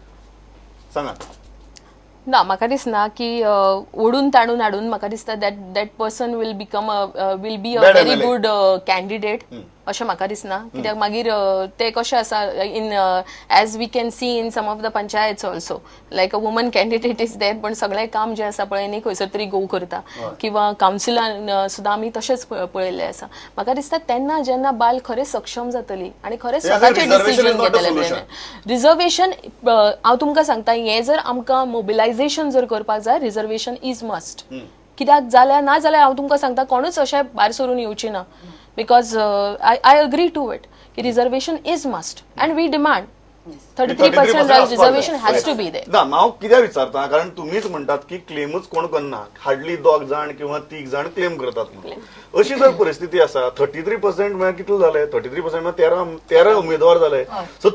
Speaker 1: सांगा.
Speaker 5: ना, म्हाका दिसना की ओडून ताणून हाडून म्हाका दिसता that that person will become a will be a
Speaker 1: Bad
Speaker 5: very
Speaker 1: MLA.
Speaker 5: Good candidate अशें म्हाका दिसना. कित्याक मागीर ते कशें आसा, in as we can see in some of the panchayats also, like a woman candidate is there, पण सगळें काम जें आसा पळय न्ही खंयसर तरी गो करता, किंवा कावन्सिलान सुद्दां आमी तशेंच पळयल्लें आसा. म्हाका दिसता तेन्ना जेन्ना बायल खरें सक्षम जातली आनी खरें
Speaker 1: Yeah,
Speaker 5: स्वताचें
Speaker 1: reservation
Speaker 5: decision
Speaker 1: is not the
Speaker 5: घेतलें.
Speaker 1: solution.
Speaker 5: Reservation, हांव तुमकां सांगता, हें जर आमकां मोबिलायझेशन जर करपाक जाय, रिजर्वेशन is must. कित्याक जाल्यार ना जाल्यार हांव तुमकां सांगता कोणूच अशें भायर सरून येवची ना, because I agree to it की reservation is must and we demand 33% reservation has to be there.
Speaker 1: ना, हांव कित्याक विचारता, कारण तुमीच म्हणटात की क्लेमूच कोण करना, हार्डली दोग जाण किंवा तीग जाण क्लेम करतात म्हणून. अशी जर परिस्थिती आसा, 33% म्हळ्यार कितले जाले? 33% म्हळ्यार 13 उमेदवार जाले. सो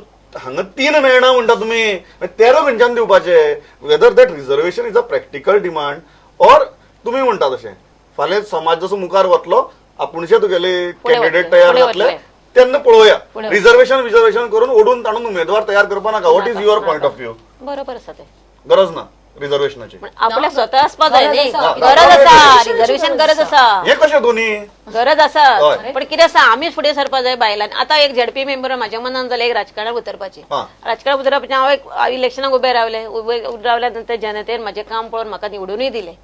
Speaker 1: हांगा 3 मेळना म्हणटा तुमी, 13 खंयच्यान दिवपाचे? Whether that reservation is a practical demand or तुमी म्हणटा तशें फाल्यां समाज जसो मुखार वतलो आपूणशे तुगेले
Speaker 3: फुडें
Speaker 1: कॅन्डिडेट
Speaker 3: वतले,
Speaker 1: तयार
Speaker 3: फुडें
Speaker 1: जातले
Speaker 3: वतले.
Speaker 1: तेन्ना पळोवया.
Speaker 3: फुडें
Speaker 1: रिझर्वेशन विझर्वेशन करून ओडून ताणून उमेदवार तयार करपा नाका. What is your point of view?
Speaker 3: बरोबर आसा तें.
Speaker 1: गरज ना रिझर्वेशनाची?
Speaker 3: पण आपल्या स्वता आसपा जाय न्ही.
Speaker 4: गरज आसा.
Speaker 3: गरज आसा, रिझर्वेशन गरज आसा.
Speaker 1: हे कशें दोन्ही?
Speaker 3: गरज आसा,
Speaker 1: हय.
Speaker 3: पण कितें आसा, आमीच फुडें सरपा जाय बायलांनी. आतां एक झेडपी मेंबर म्हाज्या मनान जालें एक राजकारणात उतरपाचें.
Speaker 1: हा.
Speaker 3: राजकारणात उतरपाचें, हांव एक इलेक्शनाक उबें रावलें. उबें रावल्या नंतर जनतेन म्हाजें काम पळोवन म्हाका निवडूनय दिलें.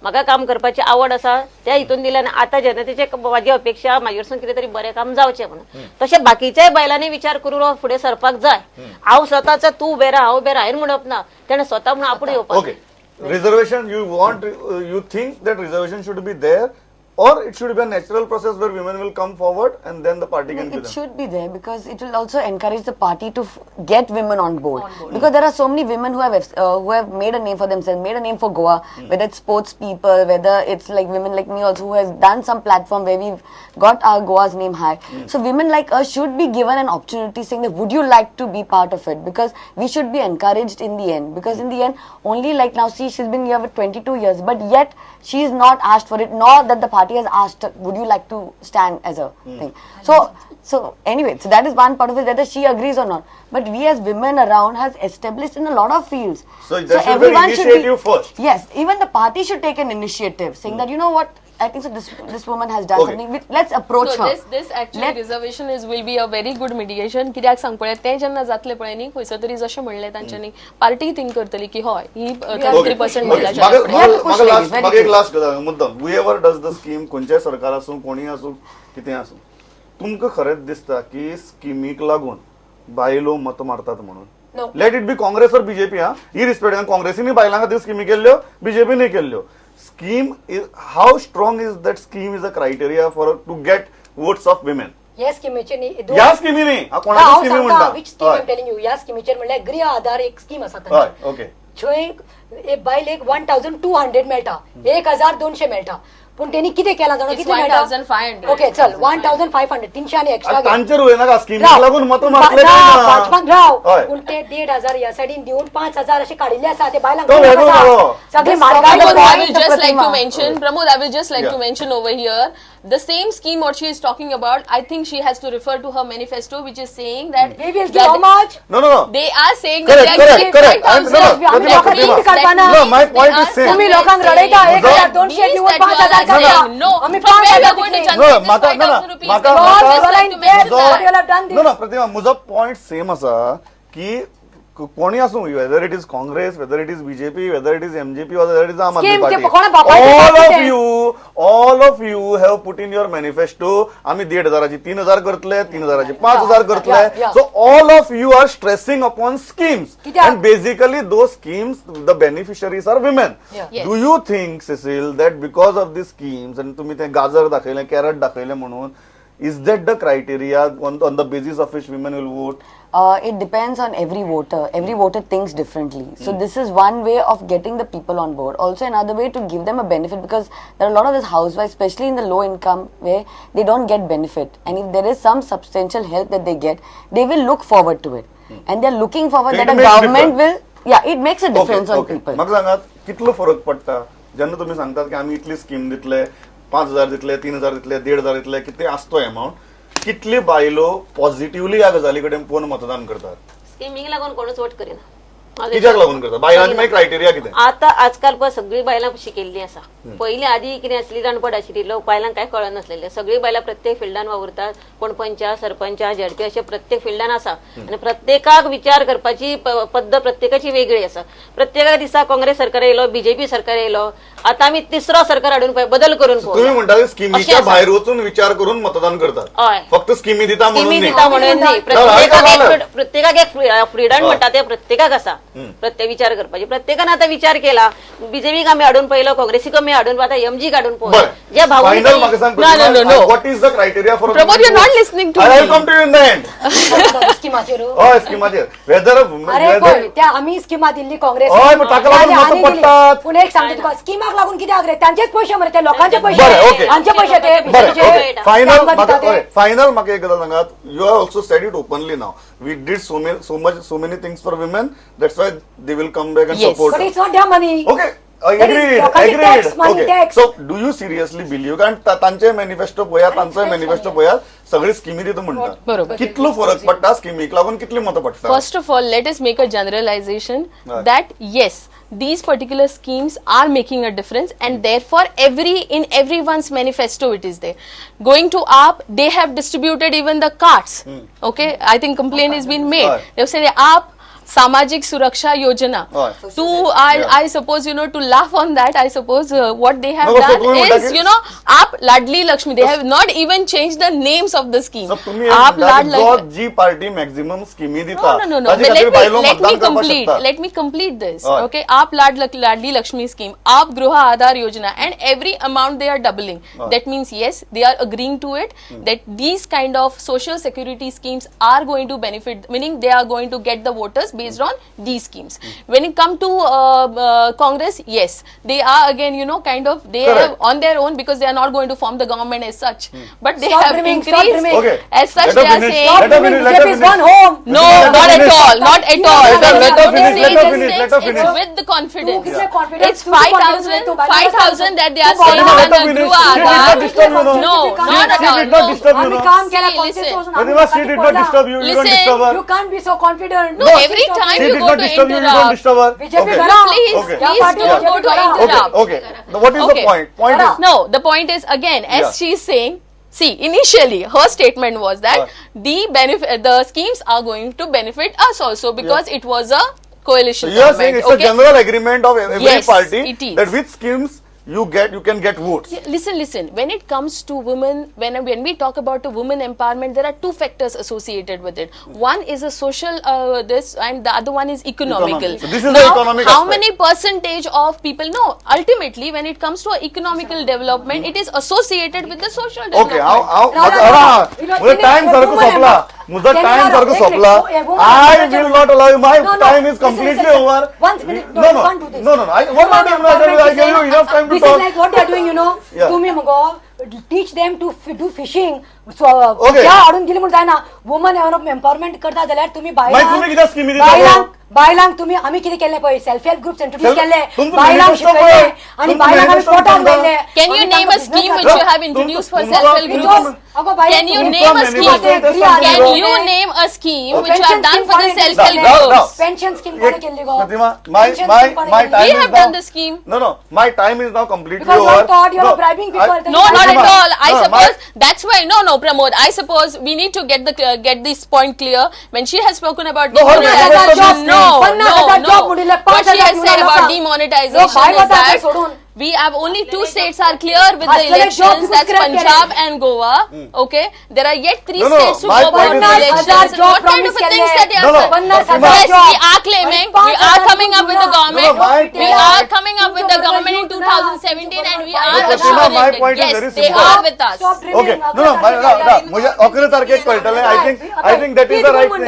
Speaker 3: म्हाका काम करपाची आवड आसा त्या हितून दिलें आनी आतां जनतेचे म्हाजी अपेक्षा म्हाजे कडसून कितें तरी बरें काम जावचें म्हणून. तशें बाकीच्याय बायलांनी विचार करून फुडें सरपाक जाय. हांव स्वताच तूं उबें राव, हांव उबें राव म्हणप ना, तेणें स्वता म्हणून आपूण येवपाक.
Speaker 1: Okay, reservation you want, you think that reservation should be there or it should be a natural process where women will come forward and then the party can give
Speaker 2: It
Speaker 1: them?
Speaker 2: should be there because it will also encourage the party to get women on board. Because there are so many women who have made a name for themselves, made a name for Goa, whether it's sports people, whether it's like women like me also who has done some platform where we've got our Goa's name high. So women like us should be given an opportunity saying that would you like to be part of it, because we should be encouraged in the end. Because in the end, only like now see, she's been here for 22 years, but yet she is not asked for it, nor that the party has asked her, would you like to stand as a thing. So anyway, so that is one part of it, whether she agrees or not. But we as women around has established in a lot of fields.
Speaker 1: So there should be an initiative first.
Speaker 2: Yes, even the party should take an initiative, saying that, you know what, I think so this woman has done
Speaker 1: Okay.
Speaker 2: something. Let's approach
Speaker 5: No,
Speaker 2: her.
Speaker 5: this actually reservation is will be a very good mitigation. कित्याक सांग पळय, ते जेन्ना जातले पळय न्ही खंयसर तरी, जशें म्हणलें तांच्यांनी पार्टी थिंक करतली की हय ही 33% महिलाच्या
Speaker 1: म्हाका
Speaker 2: We have to push
Speaker 1: म्हाका
Speaker 2: ladies,
Speaker 1: last
Speaker 2: very
Speaker 1: म्हाका एक
Speaker 2: true.
Speaker 1: Last गजाल मुद्दम, whoever does the scheme, खंयच्याय सरकार आसूं, कोणीय आसूं, कितेंय आसूं, तुमकां खरेंच दिसता की स्किमीक लागून बायलो मत मारतात म्हणून?
Speaker 4: No.
Speaker 1: Let it be Congress or BJP, हा, इरिस्पेक्टिव्ह. काँग्रेसीनी बायलां खातीर स्किमी केल्ल्यो, बीजेपीनी केल्ल्यो. Scheme is, how strong is that scheme is a criteria for to get votes of women?
Speaker 4: ह्या स्किमीचेर न्ही
Speaker 1: ह्या स्किमी न्ही, हांव कोणाची स्किमी म्हणटा.
Speaker 4: Which scheme I telling you, ह्या स्किमीचेर म्हणल्यार गृह आधार एक स्कीम आसा.
Speaker 1: हय ओके
Speaker 4: थंय एक बायलेक 1200 मेळटा, 1200 मेळटा. पूण तेणी कितें केलां जाणा?
Speaker 5: It's
Speaker 4: कितले मेळटा?
Speaker 5: 1500.
Speaker 4: ओके, चल, 1500, 300 आनी एक्स्ट्रा.
Speaker 1: तांचेर उलयनाका, स्किमीक लागून मतां मारतले काय ना?
Speaker 4: भाजपान राव.
Speaker 1: हय.
Speaker 4: पूण ते 1500 ह्या सायडीन दिवन 5000 अशे काडिल्ले आसा ते बायलांक.
Speaker 1: तो वेगळो जालो.
Speaker 4: सगळे
Speaker 2: This
Speaker 4: म्हारगाय.
Speaker 5: Pramod, I will
Speaker 2: Point,
Speaker 5: just like to
Speaker 2: Pratima.
Speaker 5: mention, Pramod, I will just like
Speaker 1: Yeah.
Speaker 5: to mention over here, the same scheme what she is talking about, I think she has to refer to her manifesto, which is saying that
Speaker 4: We will give
Speaker 5: that
Speaker 4: how much?
Speaker 1: No.
Speaker 5: They are saying
Speaker 1: Correct,
Speaker 5: that they are
Speaker 1: correct,
Speaker 5: giving
Speaker 1: correct.
Speaker 5: 5,000.
Speaker 1: No,
Speaker 4: आमी
Speaker 1: Pratima,
Speaker 4: लोकांक
Speaker 1: Pratima.
Speaker 4: कितें करपाना?
Speaker 1: No, my
Speaker 5: They
Speaker 1: point
Speaker 5: are
Speaker 1: is same.
Speaker 4: तुम्ही लोकांक रडयता, एक
Speaker 5: That
Speaker 4: हजार दोनशे
Speaker 5: means
Speaker 4: दिवन
Speaker 5: that you
Speaker 4: पाच हजार
Speaker 5: are saying,
Speaker 4: काडटा.
Speaker 5: no,
Speaker 4: आमी
Speaker 5: from
Speaker 4: पाच
Speaker 5: where we
Speaker 4: हजार
Speaker 5: are going to
Speaker 4: दितले.
Speaker 1: No,
Speaker 5: generate this
Speaker 1: म्हाका no, no,
Speaker 5: 5,000 rupees?
Speaker 1: म्हाका
Speaker 5: I would just
Speaker 4: म्हाका-
Speaker 5: like to mention
Speaker 4: Lord,
Speaker 5: that.
Speaker 4: you have done this.
Speaker 1: No no प्रतिमा, म्हजो पॉयंट सेम आसा की कोणी आसूं, whether it is Congress, whether it is BJP, whether it is MJP, whether it is Aam Aadmi
Speaker 4: Scheme ते
Speaker 1: party,
Speaker 4: कोणा बापायचे
Speaker 1: all
Speaker 4: बापायचे.
Speaker 1: Of you, all of you have put in your manifesto, आमी 1500ची 3000 करतले, 3000ची 5000 करतले.
Speaker 4: Yeah.
Speaker 1: So all of you are stressing upon schemes.
Speaker 4: कित्याक?
Speaker 1: And basically those schemes, the beneficiaries are women.
Speaker 4: Yeah.
Speaker 5: Yes.
Speaker 1: Do you think, Cecil, that because of the schemes, आनी तुमी ते गाजर दाखयलें, carrot दाखयलें म्हणून, is that the criteria on the basis of which women will vote?
Speaker 2: It depends on every voter. Every voter thinks differently. So this is one way of getting the people on board. Also another way to give them a benefit, because there are a lot of these housewives, especially in the low income way, they don't get benefit. And if there is some substantial help that they get, they will look forward to it. And they're looking forward
Speaker 1: It
Speaker 2: that a
Speaker 1: makes
Speaker 2: government
Speaker 1: difference.
Speaker 2: will, yeah, it makes a difference on people.
Speaker 1: म्हाका सांगात, कितलो फरक पडटा जेन्ना तुमी सांगतात की आमी इतली स्कीम दितले, 5000 दितले, 3000 दितले, 1500 दितले, कितें आसतो एमावंट, कितली बायलो पॉझिटिव्हली ह्या गजाली कडेन पळोवन मतदान करतात?
Speaker 3: स्किमींक लागून कोणूच वोट करिना.
Speaker 1: कित्याक लागून करतात बायलांची? मागीर क्रायटेरिया कितें?
Speaker 3: आता आजकाल पळय सगळीं बायलां शिकिल्लीं आसा. पयलीं आदी कितें आसली, अणपड आशिल्ली लोक, बायलांक कांय कळनासलेलें. सगळीं बायलां प्रत्येक फिल्डान वावुरतात. कोण पंच, सरपंच, झेडपी, अशें प्रत्येक फिल्डान आसा आनी प्रत्येकाक विचार करपाची पद्दत प्रत्येकाची वेगळी आसा. प्रत्येका दिसा काँग्रेस सरकार येयलो, बीजेपी सरकार येयलो, आतां आमी तिसरो सरकार हाडून पळय बदल करून
Speaker 1: तुम्ही
Speaker 3: पळोवया.
Speaker 1: म्हणता
Speaker 3: अशें
Speaker 1: स्किमीच्या
Speaker 3: आसा.
Speaker 1: भायर वचून विचार करून मतदान करतात?
Speaker 3: हय.
Speaker 1: फक्त स्किमी दिता म्हणून
Speaker 3: स्किमी
Speaker 1: न्ही.
Speaker 3: दिता म्हणून न्ही.
Speaker 1: ना, ना, ना.
Speaker 3: प्रत्येकाक एक फ्रिडम म्हणटा ते प्रत्येकाक आसा प्रत्येक विचार करपाची. प्रत्येकान आतां विचार केला, बीजेपीक आमी हाडून पळयलो, काँग्रेसीक आमी हाडून, आतां एमजीक हाडून पळोवया.
Speaker 1: बरं,
Speaker 3: जे भावून
Speaker 1: फायनल म्हाका सांग.
Speaker 5: No, no, no, no.
Speaker 1: What is the criteria for
Speaker 5: Pramod, you're not listening to
Speaker 1: I
Speaker 5: me.
Speaker 1: Come to you in the end.
Speaker 4: स्किमाचेर?
Speaker 1: हय, स्किमाचेर, वेदर
Speaker 4: अरे पळय, त्या आमी स्किमा दिल्ली काँग्रेस.
Speaker 1: हय, पण ताका लागून मतां पडटात.
Speaker 4: पूण एक सांगता तुका, स्किमाक लागून कित्याक रे? तांचेच पयशे मरे ते, लोकांचे
Speaker 1: बरें,
Speaker 4: पयशे,
Speaker 1: ओके.
Speaker 4: आमचे पयशे ते
Speaker 1: बरें,
Speaker 4: बिचाऱ्याचे.
Speaker 1: ओके, फायनल
Speaker 4: तांकां
Speaker 1: म्हाका
Speaker 4: दिता ते.
Speaker 1: हय, फायनल म्हाका एक गजाल सांगात. You have also said it openly now, we did so much, so many things for women, that's why they will come back and
Speaker 5: Yes.
Speaker 1: Support.
Speaker 4: But it's not their money.
Speaker 1: Okay,
Speaker 4: That is
Speaker 1: agreed.
Speaker 4: लोकांचे
Speaker 1: agreed.
Speaker 4: tax, money,
Speaker 1: okay,
Speaker 4: tax.
Speaker 1: So do you seriously believe, कारण तांचे manifesto पळयात, तांचोय manifesto पळयात, सगळी स्किमी दिता म्हणटा.
Speaker 5: बरोबर.
Speaker 1: कितलो फरक पडटा स्किमीक लागून, कितली मतां पडटा?
Speaker 5: First of all, let us make a generalization
Speaker 1: Right.
Speaker 5: that yes, these particular schemes are making a difference, and therefore every in everyone's manifesto it is there. Going to AAP, they have distributed even the cards. Okay, I think complaint has been made.
Speaker 1: Right.
Speaker 5: They have said AAP Samajik Suraksha Yojana.
Speaker 1: Right.
Speaker 5: To I,
Speaker 1: Yeah.
Speaker 5: I suppose, to laugh on that, I suppose what they have
Speaker 1: No, so
Speaker 5: done
Speaker 1: तुम्ही म्हणता
Speaker 5: is
Speaker 1: की-
Speaker 5: AAP Ladli Lakshmi. They have not even changed the names of the scheme.
Speaker 1: So तुम्ही
Speaker 5: AAP
Speaker 1: म्हणता की
Speaker 5: Lad
Speaker 1: जो
Speaker 5: Lakshmi.
Speaker 1: जी party maximum स्किमी दिता
Speaker 5: No, no, no, no.
Speaker 1: ताजे
Speaker 5: But
Speaker 1: खातीर
Speaker 5: let me
Speaker 1: बायलो
Speaker 5: let me
Speaker 1: मतदान करपाक
Speaker 5: complete.
Speaker 1: शकता.
Speaker 5: Let me complete this.
Speaker 1: Alright.
Speaker 5: Okay. Aap Ladli Lakshmi scheme, Aap Gruha Aadhaar Yojana, and every amount they are doubling.
Speaker 1: Alright.
Speaker 5: That means yes, they are agreeing to it that these kind of social security schemes are going to benefit. Meaning they are going to get the voters based on these schemes. When it come to Congress, yes, they are again kind of they
Speaker 1: Correct.
Speaker 5: have on their own, because they are not going to form the government as such. But they
Speaker 4: Stop
Speaker 5: have
Speaker 4: dreaming, stop
Speaker 5: increased
Speaker 4: dreaming.
Speaker 1: Okay.
Speaker 5: as such.
Speaker 1: Let her
Speaker 5: They are
Speaker 1: finish.
Speaker 5: saying.
Speaker 4: Stop
Speaker 1: Let her
Speaker 4: dreaming,
Speaker 1: finish, let her
Speaker 4: BJP is
Speaker 1: finish.
Speaker 4: gone home.
Speaker 5: No,
Speaker 1: Let her
Speaker 5: not at
Speaker 1: finish.
Speaker 5: all. Not at all.
Speaker 4: Let her-
Speaker 1: let her
Speaker 5: Don't
Speaker 1: finish,
Speaker 5: say
Speaker 1: let her
Speaker 5: these
Speaker 1: finish,
Speaker 5: things.
Speaker 1: let her
Speaker 5: It's
Speaker 1: finish.
Speaker 5: with the confidence.
Speaker 4: तू कितले confidence,
Speaker 5: It's
Speaker 4: तू कितले confidence
Speaker 5: 5,000,
Speaker 4: तू बायलांना
Speaker 5: 5,000 that they are
Speaker 4: तू
Speaker 5: saying
Speaker 4: बायलांना
Speaker 1: Let
Speaker 5: on the
Speaker 1: her finish.
Speaker 5: Gruha
Speaker 1: She did not
Speaker 5: Aadhaar.
Speaker 1: disturb you, no.
Speaker 5: No,
Speaker 4: She
Speaker 5: not at
Speaker 1: She
Speaker 5: all.
Speaker 1: did not
Speaker 5: No.
Speaker 1: disturb you,
Speaker 4: आम्ही
Speaker 1: no.
Speaker 4: काम केला
Speaker 5: See,
Speaker 4: Congress
Speaker 5: listen.
Speaker 4: वचून, आम्ही
Speaker 1: Pratima, she
Speaker 4: लोकांनी
Speaker 1: did not
Speaker 4: पळयला.
Speaker 1: disturb you. You don't
Speaker 5: Listen.
Speaker 1: disturb her.
Speaker 4: You can't be so confident.
Speaker 5: No, every time
Speaker 1: She
Speaker 5: you
Speaker 1: did
Speaker 5: go
Speaker 1: not
Speaker 5: to
Speaker 1: disturb you. You don't
Speaker 5: interrupt.
Speaker 1: disturb her.
Speaker 4: BJP
Speaker 1: Okay.
Speaker 4: घरा.
Speaker 5: Please,
Speaker 1: Okay.
Speaker 5: please
Speaker 4: या party
Speaker 5: don't go
Speaker 4: BJP
Speaker 5: to
Speaker 4: घरा.
Speaker 1: Okay,
Speaker 5: interrupt.
Speaker 1: okay. Now, what is the
Speaker 5: Okay.
Speaker 1: point? Point is
Speaker 5: No, the point is again, as
Speaker 1: Yeah.
Speaker 5: she is saying, see, initially her statement was that
Speaker 1: Right.
Speaker 5: the schemes are going to benefit us also because it was a coalition
Speaker 1: So you are saying
Speaker 5: government.
Speaker 1: it's a
Speaker 5: okay?
Speaker 1: general agreement of every
Speaker 5: Yes,
Speaker 1: party
Speaker 5: it is.
Speaker 1: that which schemes you can get votes.
Speaker 5: Yeah, listen, listen. When it comes to women, when we talk about a women empowerment, there are two factors associated with it. One is a social this, and the other one is economical.
Speaker 1: Economic. So this is the
Speaker 5: Now,
Speaker 1: economic
Speaker 5: how
Speaker 1: aspect.
Speaker 5: many percentage of people? No, ultimately, when it comes to economical development, it is associated with the social development.
Speaker 1: Okay, हांव हांव
Speaker 4: राव, राव, राव.
Speaker 1: म्हजो time सारको सोंपला, म्हजो time सारको सोंपला. I will not allow you. My time is completely over.
Speaker 4: One minute.
Speaker 1: No, no, no, no, I what not I give you enough time to
Speaker 4: This is
Speaker 1: talk.
Speaker 4: Like what they are doing, you know.
Speaker 1: Yeah.
Speaker 4: तुम्ही मगो teach them to do fishing.
Speaker 1: Okay.
Speaker 4: हाडून दिली म्हूण जायना. Woman empowerment करता जाल्यार तुम्ही
Speaker 1: मागीर तुम्ही कित्याक स्किमी दिता
Speaker 4: बायलांक
Speaker 1: गो?
Speaker 4: बायलांक तुम्ही आमी कितें केल्लें पळय, सेल्फ हेल्प ग्रुप्स इंट्रोड्यूस केल्ले,
Speaker 1: तुमचो
Speaker 4: बायलांक
Speaker 1: manifesto
Speaker 4: शिकयले
Speaker 1: पळय.
Speaker 4: आनी
Speaker 1: तुमचो
Speaker 4: बायलांक आमी
Speaker 1: manifesto
Speaker 4: पोटाक
Speaker 1: तुमकां.
Speaker 4: लायले.
Speaker 5: Can you name a scheme which you have introduced for self-help groups?
Speaker 4: अगो बाई,
Speaker 5: Can you
Speaker 4: तुमचो
Speaker 5: name a scheme?
Speaker 1: manifesto
Speaker 5: Can you name a scheme which you have done for the self-help
Speaker 1: No, no.
Speaker 5: groups?
Speaker 4: Pension scheme कोणे केल्ली गो?
Speaker 1: Pratima, my
Speaker 4: Pension
Speaker 1: my
Speaker 4: scheme कोणे
Speaker 1: my
Speaker 4: केल्ली?
Speaker 1: time
Speaker 5: We
Speaker 1: is
Speaker 5: have
Speaker 1: now,
Speaker 5: done the scheme.
Speaker 1: No, no, my time is now completely
Speaker 4: Because you
Speaker 1: over.
Speaker 4: thought you
Speaker 1: No,
Speaker 4: are bribing people.
Speaker 5: No, not at
Speaker 1: Pratima,
Speaker 5: all. I
Speaker 1: no,
Speaker 5: suppose that's why. No, no, Pramod. I suppose we need to get this point clear. When she has spoken about
Speaker 1: No, her
Speaker 5: demonetization,
Speaker 1: manifesto
Speaker 5: no,
Speaker 4: पन्नास
Speaker 5: no,
Speaker 4: हजार
Speaker 5: no.
Speaker 4: job उडिल्ले,
Speaker 5: What
Speaker 4: पांच
Speaker 5: she
Speaker 4: हजार
Speaker 5: has said
Speaker 4: दिवना
Speaker 5: about
Speaker 4: लोकांक.
Speaker 5: demonetization
Speaker 4: लोक भायर
Speaker 5: is
Speaker 4: वता
Speaker 5: that
Speaker 4: सोडून.
Speaker 5: we have only two states are clear with the
Speaker 4: असलेले job
Speaker 5: elections.
Speaker 4: people
Speaker 5: That's
Speaker 4: scrap
Speaker 5: Punjab
Speaker 4: केले.
Speaker 5: and Goa. Okay, there are yet three
Speaker 1: No, no,
Speaker 5: states to
Speaker 1: my
Speaker 5: go about
Speaker 1: point is
Speaker 5: the
Speaker 1: very
Speaker 5: elections.
Speaker 4: हजार
Speaker 5: And
Speaker 4: job
Speaker 5: what kind of
Speaker 4: promise
Speaker 5: a things
Speaker 4: केले.
Speaker 5: that they
Speaker 1: No,
Speaker 5: are
Speaker 1: no,
Speaker 5: saying?
Speaker 4: पन्नास
Speaker 1: Pratima.
Speaker 4: हजार
Speaker 5: Yes,
Speaker 4: job.
Speaker 5: we are claiming
Speaker 4: आणि
Speaker 5: we
Speaker 4: पाच
Speaker 5: are
Speaker 4: हजार
Speaker 5: coming up with the
Speaker 4: तुमच्या
Speaker 5: government.
Speaker 1: No, no, my
Speaker 5: We are coming up with the government in 2017, and we are
Speaker 1: No, Pratima,
Speaker 5: assuring
Speaker 1: my
Speaker 5: that
Speaker 1: point is
Speaker 5: yes,
Speaker 1: very
Speaker 5: they
Speaker 1: simple.
Speaker 5: are with us.
Speaker 4: Stop dreaming.
Speaker 1: Okay, no, no, my, no, no, म्हज्या अकरा तारखेक कळटलें. I think that is the right thing.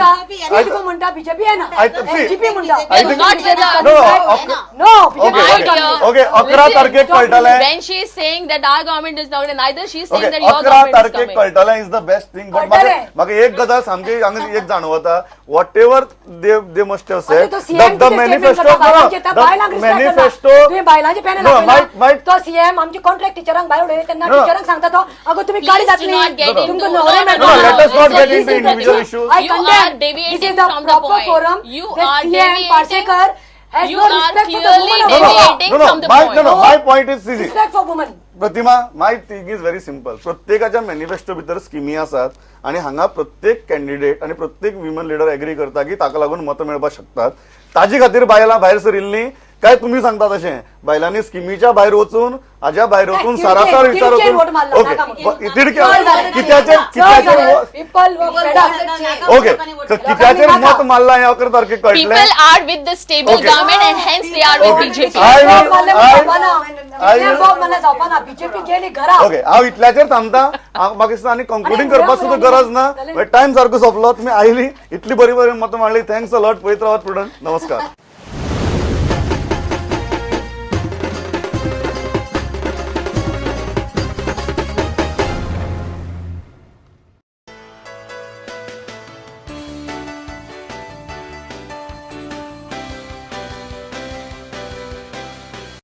Speaker 4: thing. म्हणटा BJP येना,
Speaker 1: see,
Speaker 4: NGP म्हणटा.
Speaker 1: I think-
Speaker 5: Not with us.
Speaker 1: No, no,
Speaker 4: No,
Speaker 1: Okay,
Speaker 4: BJP
Speaker 1: okay,
Speaker 5: dear.
Speaker 1: okay, 11
Speaker 5: Listen,
Speaker 1: तारखेक कळटलें.
Speaker 5: When she is saying that our government is not, and neither she is saying
Speaker 1: okay,
Speaker 5: that your
Speaker 1: 11
Speaker 5: government is
Speaker 1: तारखेक
Speaker 5: coming.
Speaker 1: कळटलें is the best thing. But म्हाका
Speaker 4: कळटलें.
Speaker 1: म्हाका एक गजाल सामकी हांगा एक जाणवता, whatever they must have
Speaker 4: आता
Speaker 1: सेड,
Speaker 4: तो CM
Speaker 1: the
Speaker 4: कितें statement
Speaker 1: manifesto,
Speaker 4: करता, बायलांचेर, त्या बायलांक respect करना.
Speaker 1: मॅनिफेस्टो,
Speaker 4: तुम्ही बायलांचे पॅनल
Speaker 1: माय
Speaker 4: तो सीएम आमचे कॉन्ट्रॅक्ट टिचरांक भायर उडयले तेन्ना
Speaker 1: No, no.
Speaker 4: टिचरांक सांगता तो, अगो तुम्ही
Speaker 5: Please
Speaker 4: गाडी
Speaker 5: do
Speaker 4: जातली
Speaker 5: not get into-
Speaker 4: तुमकां
Speaker 5: no,
Speaker 4: न्हवरे
Speaker 5: no, no,
Speaker 4: मेळटलो.
Speaker 1: No, let us not
Speaker 5: Listen,
Speaker 1: get
Speaker 5: listen,
Speaker 1: into individual issues.
Speaker 4: I
Speaker 5: You are
Speaker 4: condemn.
Speaker 5: deviating
Speaker 4: This is the
Speaker 5: from the
Speaker 4: proper
Speaker 5: point.
Speaker 4: forum.
Speaker 5: You
Speaker 4: The
Speaker 5: are
Speaker 4: CM
Speaker 5: deviating.
Speaker 4: Parsekar has
Speaker 5: You
Speaker 4: no
Speaker 5: are
Speaker 4: respect for the
Speaker 5: clearly
Speaker 4: woman of
Speaker 1: No, no,
Speaker 4: Goa.
Speaker 5: deviating
Speaker 1: no, no,
Speaker 5: from the
Speaker 1: my,
Speaker 5: point.
Speaker 1: no, no, my point is easy.
Speaker 4: Respect for women.
Speaker 1: Pratima, my thing is very simple. प्रत्येकाच्या manifesto भितर स्किमी आसात आणि हांगा प्रत्येक candidate आणि प्रत्येक women leader agree करता की ताका लागून मतां मेळपाक शकतात. ताजे खातीर बायलां भायर सरिल्लीं काय तुमी सांगता तशें बायलांनी स्किमीच्या भायर वचून, हाज्या भायर वचून, सारासार विचार
Speaker 4: तिडकेन
Speaker 1: वचून
Speaker 4: vote मारलो,
Speaker 1: ओके,
Speaker 4: नाका म्हाका.
Speaker 1: तिडके
Speaker 4: चड जालें.
Speaker 1: कित्याचेर
Speaker 4: चड
Speaker 1: कित्याचेर
Speaker 4: जालें. People were fed up.
Speaker 1: Okay, कित्याचेर मत मारलां हें 11 तारखेक कळटलें.
Speaker 5: People are with the stable
Speaker 1: Okay.
Speaker 5: government and hence they are with
Speaker 1: Okay.
Speaker 5: BJP.
Speaker 1: I will-
Speaker 4: बोब मारले म्हूण जावपाना.
Speaker 1: I will-
Speaker 4: बोब मारले जावपाना. बीजेपी गेली घरा.
Speaker 1: ओके, हांव इतल्याचेर थांबता. हांव म्हाका दिसता आनी कंक्लुडींग
Speaker 4: आनी
Speaker 1: करपाक सुद्दां गरज ना.
Speaker 4: जालें.
Speaker 1: टायम सारको सोंपलो. तुमी आयली, इतली बरी बरी मतां मांडली. Thanks a lot. पळयत रावात प्रुडंट. नमस्कार.